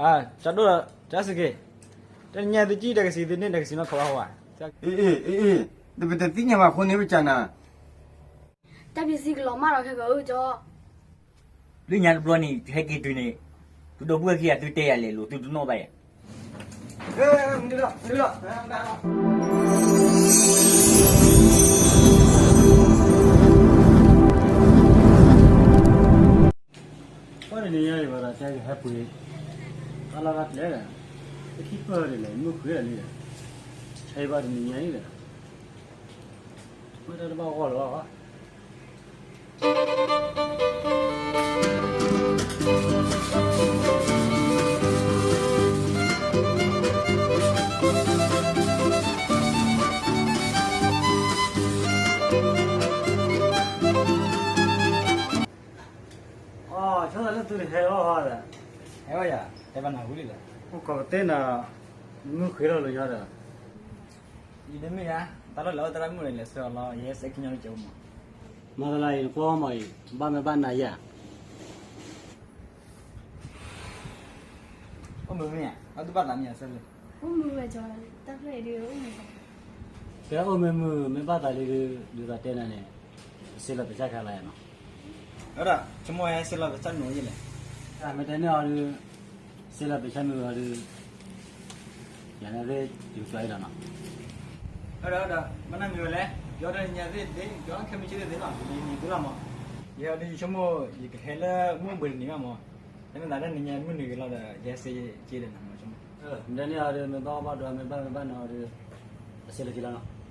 ကၠီဒိၣ်, ကၠီစက့ၤ, တနံၤညါသုကံၣ်တၢ်ကစံး သုန့ၢ်တၢ်ကစံးနီၢ်ခီလီၤဟီဧါ. အ့ အ့ အ့ အ့, တပတသ့ၣ်ညါဘၣ်အဃိန့ၣ် ပကနၤ. တၢ်ပစံးကလီၤမၢ်ဒီးခဲကီဧၢကၠီ. လၢညါတဘျီန့ၣ် ဟဲက့ၤတုၤန့ၣ်, သုဒီပုၢ်ဝဲၢ်ခံဂၤသုတဲယၤလဲၣ် လိၤသုတနီၣ်ဘၣ်ယၤ. ပှၤတနံၤညါအံၤဘၣ်ဒီး တဲကဟဲပှ့ၤ တၢ်လီၢ်တၢ်ကျဲဒီး ပခံဖၢၣ်ဒ်လဲၣ် မုၢ်ဃ့လံဒီး ဆဲးဘၣ်တနံၤညါအံၤဒီး ပှ့ၤတၢ်တဘၣ်ဂီၢ်လၢၤဘၣ်. အီ ဆိသးလၢသုတဟဲလီၤဟီဒီး ဟဲဝဲယၤ တဲဘၣ်နၤဝံၤလံဒီး အိၣ်ကီးကတဲနၤ မုၢ်ဃ့လီၤလၢညါဒီး ယတမ့ၢ်ဧါ, တၢ်လီၢ်လဲၤအိၣ်သရၣ်မုၣ်န့ၣ် လဲၤဆှၢအီၤလီၤ, ယဟဲစဲးခံညီလၢကၠိမး. မၤသးလၢအံၤ နကွၢ်မးအံၤ ဘၣ်မ့ၢ်ဘၣ်နၤယၤ အိၣ်မုာ်မ့ၢ်ဧါ, အသုဘၣ်သးမ့ၢ်ဧါ, ဆၢလၢ အိၣ်မုာ်ဝဲကၠီ, တၢ်ဖျၢၣ်အံၤဒ်အိၣ်မုာ်, ကဲအိၣ်မ့ၢ်မုာ် မ့ၢ်ဘၣ်သးလံဒီး ဒ်သိးတဲနၤန့ၣ် စ့လီၤသဆၣ်ခါလၢယၤနီၤ. အဒီး ဆိကမိၣ်ဝဲစ့လီၤသဆၣ်နုာ်ယဲလဲၣ်, မ့ၢ်တဲန့ၢ်အီၤဒီး စ့လီၤသဆၣ်နုာ်အီၤဒီး ယၤန့ၣ်ရ့ၣ် ယကၠီအံၤဒီးနီၤ. အဒီး အဒီး မ့ၢ်နမံၤဝဲလဲၣ်, ယီၤဒီးညါသ့ၣ်သ့ၣ် ယီၤခဲမုၢ်ဆ့ၣ်သ့ၣ်သ့ၣ်နီၤ, ယမံၤသုလီၤမး, ယဟဲဒီးယဆိကမိၣ် ယကဟဲလၢမုၢ်ဘှံးတနံၤဘၣ်မး, တမ့ၢ်သးလၢနညါမုၢ်နံၤဂ့ၤလီၤဒီး ယဟဲစ့က့ဒီးနၤမး, မ့ၢ်တဲန့ၢ်အီၤဒီး မ့ၢ်ဘၣ်ဘၣ်ဒိး မ့ၢ်ဘၣ်မ့ၢ်ဘၣ်နၤအီၤဒီး အစ့လီၤက့ၤလီၤနီၤ.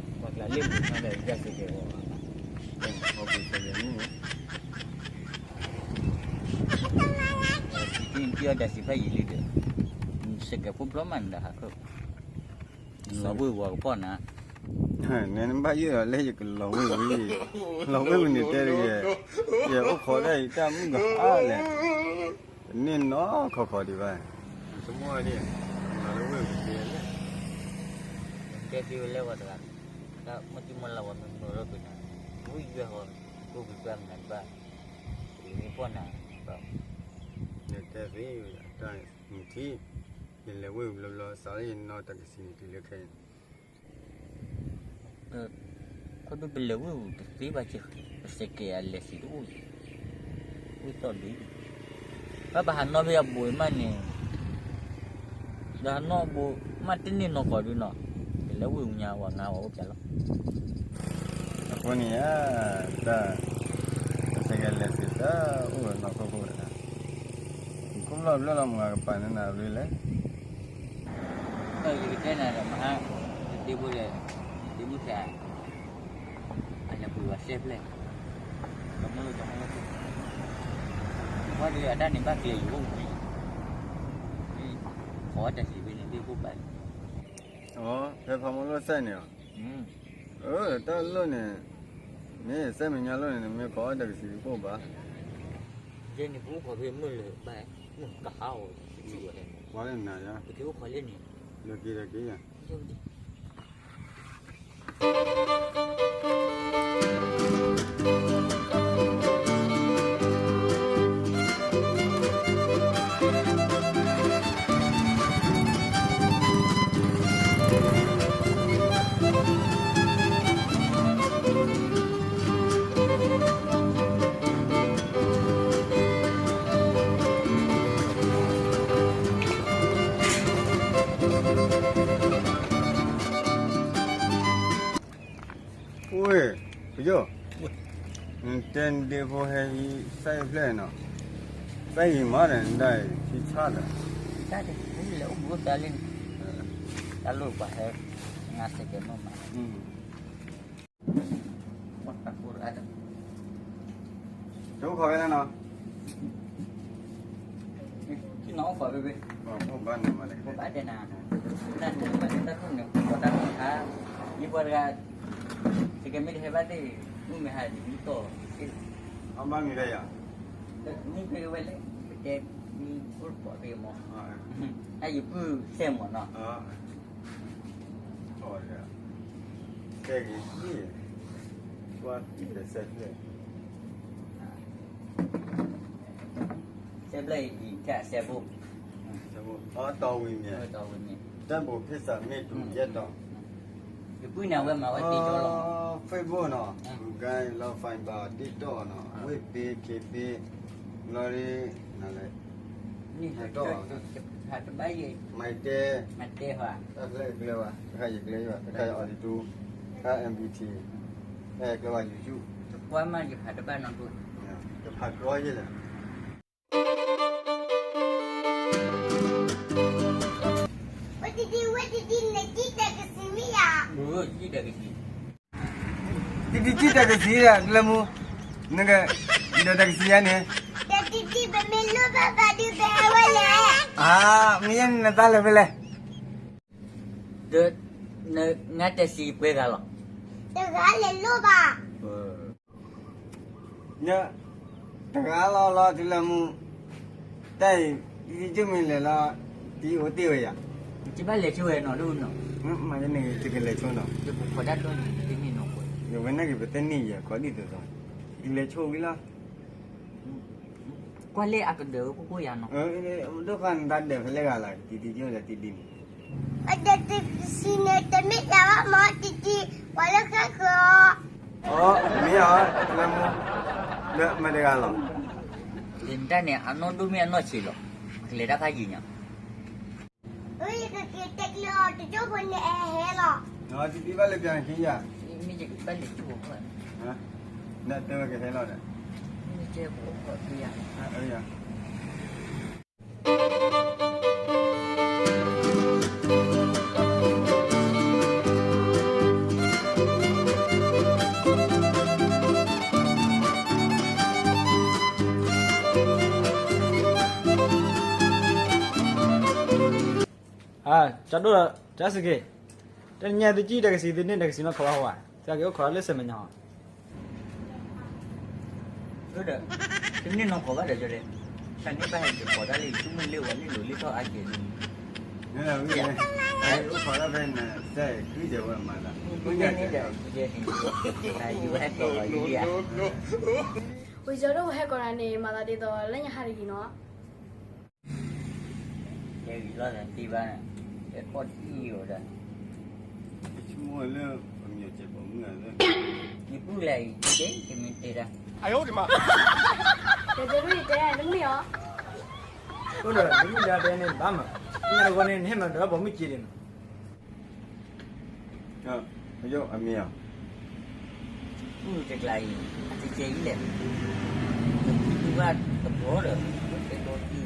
ပှၤကျးလ့ၣ်ပူၤခါဒီးယၤစ့ၢ်ကီးအီၤ, အီၣ်ဘှံးစဲးလဲၤမုၢ်, စံးတံၢ်တံၢ်အီၣ်တၢ်စံးဖးယံာ်လံဒီး, စဲးကဲးဖိဘျီမးနၤဟးခီ, လီၤဝ့ၢ်ဝီၤကဖီၣ်နၤ, နဘၣ်ယိၣ်ဒီးလၢယကလီၤဝ့ၢ်ဝံၤ, လီၤဝ့ၢ်ဝံၤန့ၣ်တဲတဂ့ၤ, ယအိၣ်ခိးဒၣ်ယတၢ်မုၣ်ကဟါလဲၣ်, တန့ၢ်နီၢ်ခီခီဒံးဘၣ်, ဆိကမိၣ်ဒ်, လီၤလၢဝ့ၢ်ဝံၤတဲလဲၣ်, တဲသ့ဝဲလၢဝဲတဂၤ, တၢ်မ့ၢ်တံၢ်မ့ၢ်လၢ်ဝဲမ့ၢ်မုာ်လီၤကွံာ်နၤ, ဝံၤယွဲၢ်ဃီ, ကိးကွံာ်ကွၢ်မနၤတဘၣ်, ယတဲသ့, တၢ်မုၢ်ထံ, ယလဲၤဝ့ၢ်ဝံၤဘျီဘျီ စးလၢယနီၢ်တၢ်ကစံးန့ၣ်တုၤလၢခဲအံၤ ခီဒုပလဲၤဝ့ၢ်ပူၤတသ့ဘၣ်က့ၤ, ပစဲးကဲးအလဲၤစံးတအိၣ်, ဝ့ၢ်သီၣ်ဒု, ဘၣ်ပဟးနီၣ်ဖဲအဘိးမးန့ၣ်, ဒီးဟးနီၣ်ဘိးမးတန့ၢ်နီၢ်ကီၢ်ဒုနီၤ, ပလဲၤဝ့ၢ်ပူၤညါဝဲငါဝဲအိၣ်ပၠးလီၤ. အဃိန့ၣ်ဧါ, တၢ်, ပစဲးကဲးလဲၤစံးတအိၣ်နီၢ်ခိခိတဂၤ, ခိၣ်ဘျီၣ်ဘျၢလီၤမုၢ်ဂၤကပၤန့ၣ်နၤရ့လဲၣ် ယကတဲနၤဒီးမဟါ, တသ့ဖိလဲၣ်, တမုၢ်ဆါ, အလဲၤပှ့ၤဝဲစဲဖျဲၣ်, ကမၢကမၢ, ဝဲဒီးအတၢ်န့ၣ်ဘၣ်ကျဲၤယိာ်အိၣ်မး, ခိးတၢ်စံးဖဲန့ၣ်သ့ၣ်ဖိဘၣ်, ဖဲဖးမီလိၣ်စဲးန့ၣ်, အၢ တၢ်လိၣ်န့ၣ်, မ့ၢ်စဲးမဲာ်ညါလိၣ်န့ၣ် နမ့ၢ်ခိးအီၣ်တၢ်ကစံးဖိဘၣ်, ယဲန့ၣ်ပအိၣ်ခိးဖဲမုၢ်လၢၤဘၣ်, မုၢ်ကဟါအီၤ, ပှၤလၢနၤ, ပက့ၤအိၣ်ခိးလၢန့ၣ်, လၢက့ၤဒီးက့ၤယၤ အိၣ်, ပယိၣ်, နတဲနဒ့ဖိဟဲဟံးစဲးဖျဲၣ်နီၤ, ပဟံးမးဒီး နဒၣ်အံၤ ဟံးဆါဒီး, လဲၤအိၣ်ဘှံးအိၣ်သါလံန့ၣ်, တၢ်လိၣ်ပှၤဟဲ, ငါစဲးကဲးမုၢ်မး တၢ်ခိၣ်တဂၤဒီး, တအိၣ်ခိးဝဲလၢနီၤ, နီၢ်အိၣ်ခိးဝဲ, ဘၣ်တဲနၤ, တၢ်န့ၣ်ဘၣ်တၢ်ခိၣ်န့ၣ် ခိးတၢ်ခိၣ်ခါ, ယပှၤတဂၤ, စကဲးမ့ၢ်တဟဲဘၣ်သ့ၣ်, မုၢ်မ့ၢ်ဟါန့ၣ်မံတီၢ်, အဘၣ်မံၤဒၣ်ယၤ, မံဖဲဝဲလဲၣ်, ပတဲမံအိၣ်တကိးသ့ၣ်မး, အယပုၢ်စဲးမးနီၤ တဲက့ၤ, တဲက့ၤ, ကွၢ်စဲးဖျၢၣ်, စဲးဖျၢၣ်အံၤ စဲးဖိ, အတီၢ်ဝံၤမ့ၢ်, တၢ်ဘိးဖ့ၣ်စးမ့ၢ်တူၤယဲၢ်တီၤ, ယပုၢ်န့ၣ် အဝဲမၤဝဲသ့ကၠီလီၤ, Facebook နီၤ, ဂုၤကါလီၤ Fiber TikTok နီၤ, ဝ့ၢ်ဘ့ ခ့ဘ့, လီၤရ့ နလဲၣ်, ဟဲတီၢ်, မၤတဲ, မၤတဲ, တၢ်ဖျဲၣ်ကျဲဘၣ်, တခါယကျဲဘၣ်, တခါယအီၤတတူ, တခါ MBT, တခါယကျဲဘၣ် YouTube, တကွၢ်မးယဖးတဘၣ်နီတဘိ, ယဖးတြီယဲၢ်လဲၣ်. ဝဲတံတံ ဝဲတံတံ နကံၣ်တၢ်ကစံးမ့ၢ်ဧါ, ကံၣ်တၢ်ကစံး, တံတံ ကံၣ်တၢ်ကစံးဒီး ကျဲမူ, နက, ဒီးတၢ်ကစံးယါန့ၣ်, တံတံ ပမ့ၢ်လိၣ်ဘၣ်ဘၣ်ဒီး ပဟဲဝဲလဲၣ်, အါ, မ့ၢ်ယဲန့ၣ်နသးလဲၤဖဲလဲၣ်, ဒီး, န, နတၢ်စံးပှဲၤဂၤလီၤ, တဂၤလဲၤလိၣ်ဘၣ် တဂၤလီၤလီၤတုၤလၢမူ, တၢ်အံၤ, ယကမ့ၢ်လဲၤလီၤ, တံအိၣ်တ့ၢ်ဝဲယၤ, ယဘၣ်လဲၤဆိဝဲနီၤဒိၣ်နီၤ, မ့ၢ်ယန့ၣ် ယကလဲၤဆိနီၤ, ယကလဲၤဆိ, ယဝဲန့ၣ်က့ၤပတဲန့ၢ်ယၤ ကီးဒ်သိးသိး, ယကလဲၤဆိဝံၤလီၤ, ကွၢ်လၢအကဒၢးဝဲကိၣ်ကိၣ်ယၤနီၤ, ဒိၣ်ဃာ်နတၢ်ဒၢးဖဲလဲၣ်ဂၤလီၤ တံတံ ကၠိဒီးတံတံန့ၣ် ပတၢ်တကစံးန့ၣ် တမ့ၢ်တၢ်ဘၣ်မ့ၢ်တံတံ, ပှၤလၢဃဲဃၢၤအီၤ, အမ့ၢ်အီၤ, လၢမူ, လၢမတၤတဂၤလီၤ, လၢနတၢ်န့ၣ် အနီၢ်ဒိၣ်မ့ၢ်အနီၢ်ဆံးလီၤ, ကလဲၤတၢ်ဖးယံာ်ညါ, ယကက့ၤတဲကျၢၤအီၤတကၠိဖိန့ၣ် အဟဲလီၤ, တံတံ ဘၣ်လဲၤပျၢ်ခံယၤ, မ့ၢ်ယကဘၣ်လဲၤဆိဖိ, နတဲဝဲကဟဲလီၤဒီး, မ့ၢ်ယကဟဲဖိယၤ, ကၠီဒိၣ်, ကၠီစက့ၤ, တနံၤညါသုကံၣ်တၢ်ကစံး သုန့ၢ်တၢ်ကစံးနီၢ်ခိလီၤဟီဧါ, သုက့ၤအိၣ်ခိးလၢစဲမဲာ်ညါဟီ ဒီး, တန့ၢ်နီၢ်ခိဘၣ်ဒီး ကၠီဒဲး, တၢ်န့ၣ်ဘၣ်ဟဲက့ၤခိးတၢ်လၢ ယဆိကမိၣ်လၢဝဲန့ၣ်လိၤလၢထီၣ်အါက့ၤလံ, အိၣ်ခိးတၢ်ဖဲန့ၣ်, တၢ်ယံၤဝဲဟဲကိးနၤ, ဝဲကၠီဒိၣ်ဟဲကိးနၤန့ၣ် မၤသးဒ်သိးလၢညါဟါတဂ့ၤနီၤ ကဲဂံၤလီၤသးသ့ဘၣ်, ကဲခီၣ်ထံးအီၤဒီး, ယဆိကမိၣ်လၢ, ပမ့ၢ်စဲးပိာ်မုၣ်ဧါ, ယပုၢ်လဲၣ်အံၤ, ကမ့ၢ်တဲတၢ်, တဲတမ့ၢ်အီၤ, အိၣ်ဒီးတမ့ၢ်ဒၣ်တဲန့ၣ်ဘၣ်မး, ညါတဂီၤန့ၣ် နဟဲမၤဒီးပိာ်မုၣ်က့ၤဒံးမး အမ့ၢ်ဧါ, မုၢ်တကျါအံၤ, အတကဲအံၤလဲၣ်, တဘၣ်တဘီဒီး, တဘီ,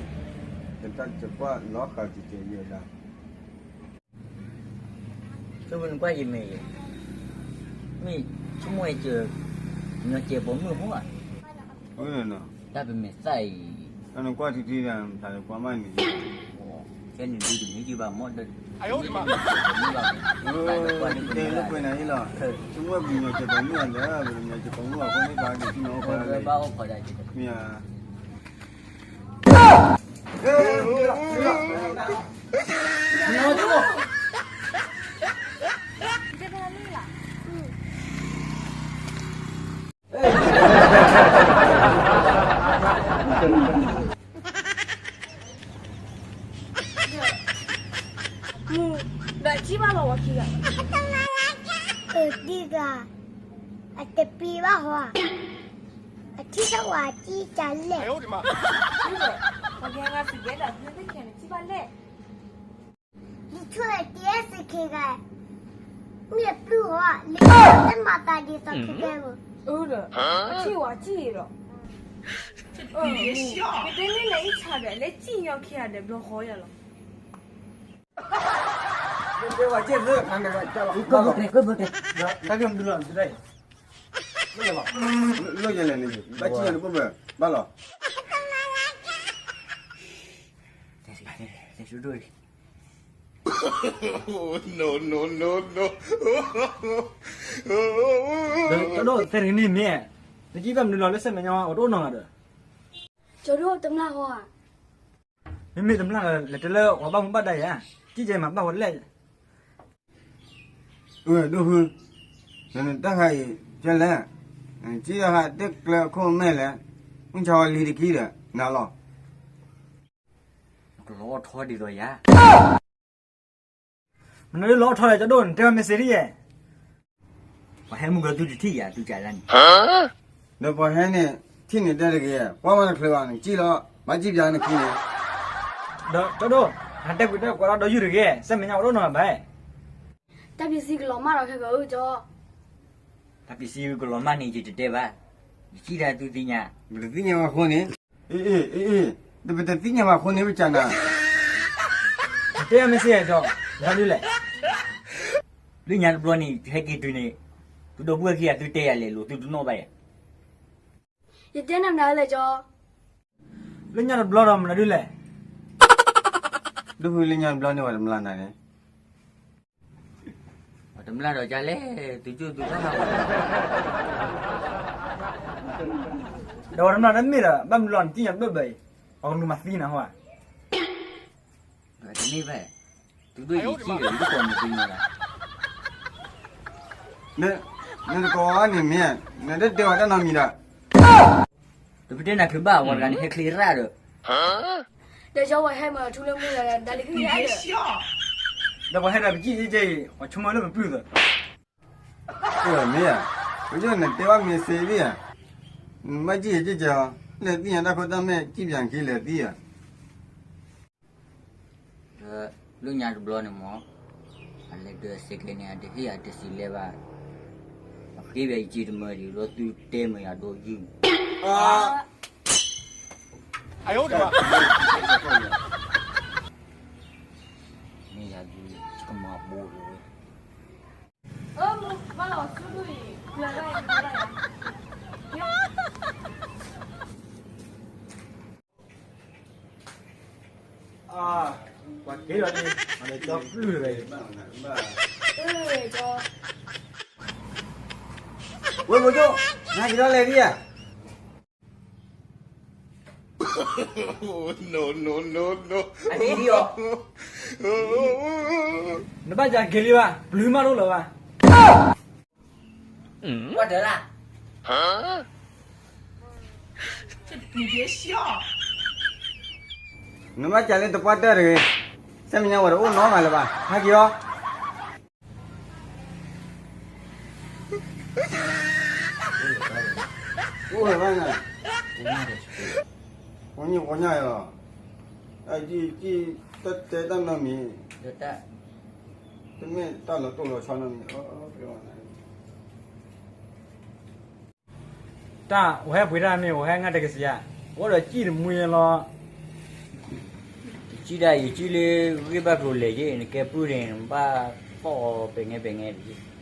တၢ်တကွၢ်လီၤဃာ်တကဲအံၤဒၣ်, ဆိကမိၣ်နကွၢ်ယမဲာ်, မ့ၢ်ဆိကမိၣ်အံၤ, ညီစဲးပိာ်မုၣ်ဖိဧါ, တၢ်ပမဲာ်သၣ်အံၤ, တၢ်နကွၢ်ထံထံဒီး တၢ်တကွၢ်မးန့ၣ်, ကဲန့ၣ်ဒုးတမ့ၢ်က့ၤဘၣ်မ့ၢ်ဒီး, တဲလၢပှဲၤနၤအံၤလီၤ, ဆိကမိၣ်ပညီစဲးပိာ်မုၣ်အလၢ ပညီစဲးပိာ်မုၣ်အဃိန့ၣ် ပှၤက့ၤထံနီၤအိၣ်ဖးလၢ, မ့ၢ်ဧါ မူ, ဒီးစံးဘၣ်လီၤဝဲခံဂၤ, အတံၤဂၤ, အတပံၤဘၣ်ဟီ, အထံၣ်ထီၣ်ဝဲအစံၣ်တၢ်လဲၣ်, ပှၤကဟဲငါစံးကဲဒီး နသ့ၣ်ခဲန့ၣ်စံးဘၣ်လဲၣ်, ယဆိၣ်တဲစ့ၢ်ကီးဂၤ, မ့ၢ်အပျုၢ်ဟီ, လၢမၤသးဒ်သိးခဲကဲမး, အထံၣ်ဝဲအစံၣ်ဒီး, မ့ၢ်တဲန့ၣ်လဲၤအံၣ်ဆါဒီး လဲၤစံၣ်ညီခံဂၤဒီး ဘျီဃီယၤလီၤ. လိၣ်ယလဲၣ်န့ၣ် ဘၣ်စံၣ်ညီနပိၢ်ဘၢၣ် ဘၣ်လီၤ. ကၠီဒိၣ်သဲတနံၤမ့ၢ်, နကံၣ်ဘၣ်မနုၤလီၤလၢစဲမဲာ်ညါ အတအိၣ်နီတဂၤဒီး, ကၠီဒိၣ်တမျၢ်ဟီဧါ, မ့မ့ၢ်တမျၢ်လီၤ လဲၤတဲလၢပှၤဘၣ်မူဘၣ်ဒါယၤ, ကံၣ်ကဲမၤဘၣ်ဝဲလဲၣ်. အၢ ဒိၣ်ဖု, နတၢ်ခါအံၤ ကဲလဲၣ်, နကံၣ်ဒီးဟးတဲကျၢၤအခိၣ်မဲာ်လဲၣ်, မုၢ်ဆါဝဲလံတခံဒီး နၤလီၤ. ကလီထီဒ်သိးယၤ မနုၤလၢလီၤထီလဲၣ် ကၠီဒိၣ် နတဲဝဲမ့ၢ်စ့ဒ်ယဲၢ်. ပှၤဟဲမုၢ်ကီၤသုတထံၣ်ယၤ သုကးလၢန့ၣ်, ဒီးပှၤဟဲန့ၣ် ထံၣ်န့ၣ်တဲတဂ့ၤ, ပှၤမၤတချုးဘၣ် နကံၣ်လီၤ, ဘၣ်ကံၣ်ပၠးနခံန့ၣ်, ဒီးကၠီဒိၣ် နတဲကွံာ်တဲကွၢ်ဒီးဒီးယုၢ်တဂ့ၤ, စဲမ့ၢ်ညါအိၣ်ဒိၣ်နီၤဘၣ်. တၢ်ပံးစံကလီၤမၢ်ဒီးခဲကီဧၢကၠီ. တၢ်ပံးစံကလီၤမၢ်န့ၣ် ယတတဲဘၣ်, ယကံၣ်ဒၣ်သုသ့ၣ်ညါ, ပတသ့ၣ်ညါဘၣ်အဃိန့ၣ်, အ့ အ့ အ့ အ့ တပတသ့ၣ်ညါဘၣ်အဃိန့ၣ် ပကနၤ တဲမ့ၢ်စ့ၢ်ကီး, နဒုလဲၣ်, လၢညါတဘျီန့ၣ် ဟဲက့ၤတုၤန့ၣ်, သုဒီပုၢ်ဝဲၢ်ခံဂၤသုတဲယၤလဲၣ် လိၤသုတနီၣ်ဘၣ်ယၤ, ယတဲနၤမနုၤလဲၣ်ကၠီ, လၢညါတဘျီဒီးမနုၤဒုလဲၣ်, ဒုဖုလၢညါတဘျီန့ၣ် ပှၤတမျၢ်နၤန့ၣ် ပှၤတမျၢ်ဒီးကလဲၣ်, သုကၠိသုကီၢ်, ဒီးပှၤတမျၢ်တမ့ၢ်ဒီး ဘၣ်မနုၤလီၤနသ့ၣ်ညါဘၣ်ဘၣ်အံၤ, ပှၤကလူၤမၤသံနၤဟီဧါ, တမ့ၢ်ဘၣ်, သုဒိၣ်ယံၤခံဒီး ယတကိးမုၢ်သ့ၣ်ညါလီၤ, နတကိးအီၤန့ၣ်မ့ၢ်, နတတဲဝဲတၢ်နီတမံၤဒီး တပတဲနၤချုးဘၣ် ပှၤတဂၤန့ၣ် ဟဲချ့ရၣ်ဒီး, ဒီးယဝဲဟဲမၤထူလၢမုၢ်ဒီး ဒ်လၢခံန့ၣ်, ဒီးပှၤဟဲဒီးပကံၣ်အံၤကဲအံၤ ပှၤဆိကမိၣ်လၢပပျုၢ်သၢ, မ့ၢ်ဧါ, ပယီၣ်နတဲဘၣ်မ့ၢ်စ့ဒ်ဧါ, နဘၣ်ကံၣ်ယကံၣ်ကဲအီၤ, လဲၤသ့ၣ်ညါတၢ်ခိတၢ်မဲာ် ကံၣ်ပၠးနခံလဲၤသ့ဧါ. လၢညါတဘျီန့ၣ်မ့ၢ်, အလဲၤဒၢးစဲးကဲန့ၣ် အတဟ့ၣ်အတစံးလဲၤဘၣ်, အဃ့ဝဲယကံၣ်တမၢဒံး လီၤသုတဲမၢယၤဒိယုၢ်, မ့ၢ်ယၤဒုးကမၤဘိလီၤဝဲ ပှၤက့ၤလီၤန့ၣ် အလဲၤကၠီပျုၢ်တဂၤအံၤ, ဝဲမိၢ်ကၠိ, နဟဲက့ၤထီၣ်လဲၤဒံးဧါ, နဘၣ်ကးက့ၤလံဘၣ်, ပျုၢ်မးတအိၣ်လၢၤဘၣ်, ကွၢ်တၢ်လၢ နဘၣ်ကးလၢတပှၢ်တၢၢ်တဂ့ၤ, စဲမ့ၢ်ညါဝဲတအိၣ်နီတဂၤလၢၤဘၣ်, ဟဲက့ၤအီၤ အိၣ်လၢၤဘၣ်န့ၣ်, ပှၤညီပှၤညီလီၤ, တၢ်တဲတၢ်နီတမံၤ, တမ့ၢ်တၢ်လီၤတိၢ်လီၤဆီနီတမံၤ, တၢ်အိၣ်ဟဲပှ့ၤတၢ်မ့ၢ်အိၣ်ဟဲငါတကစံးဧါ, အိၣ်ဒီးကံၣ်တမှံလီၤ, ယကံၣ်ဒၣ်ယကံၣ်လၢဂ့ၢ်ဘၣ်ကျိၤလဲၤယ့ၣ် နကဲပုၢ်န့ၣ် နဘၣ်သီၣ်အီၤပဲာ်ညဲပဲာ်ညဲတယ့ၣ်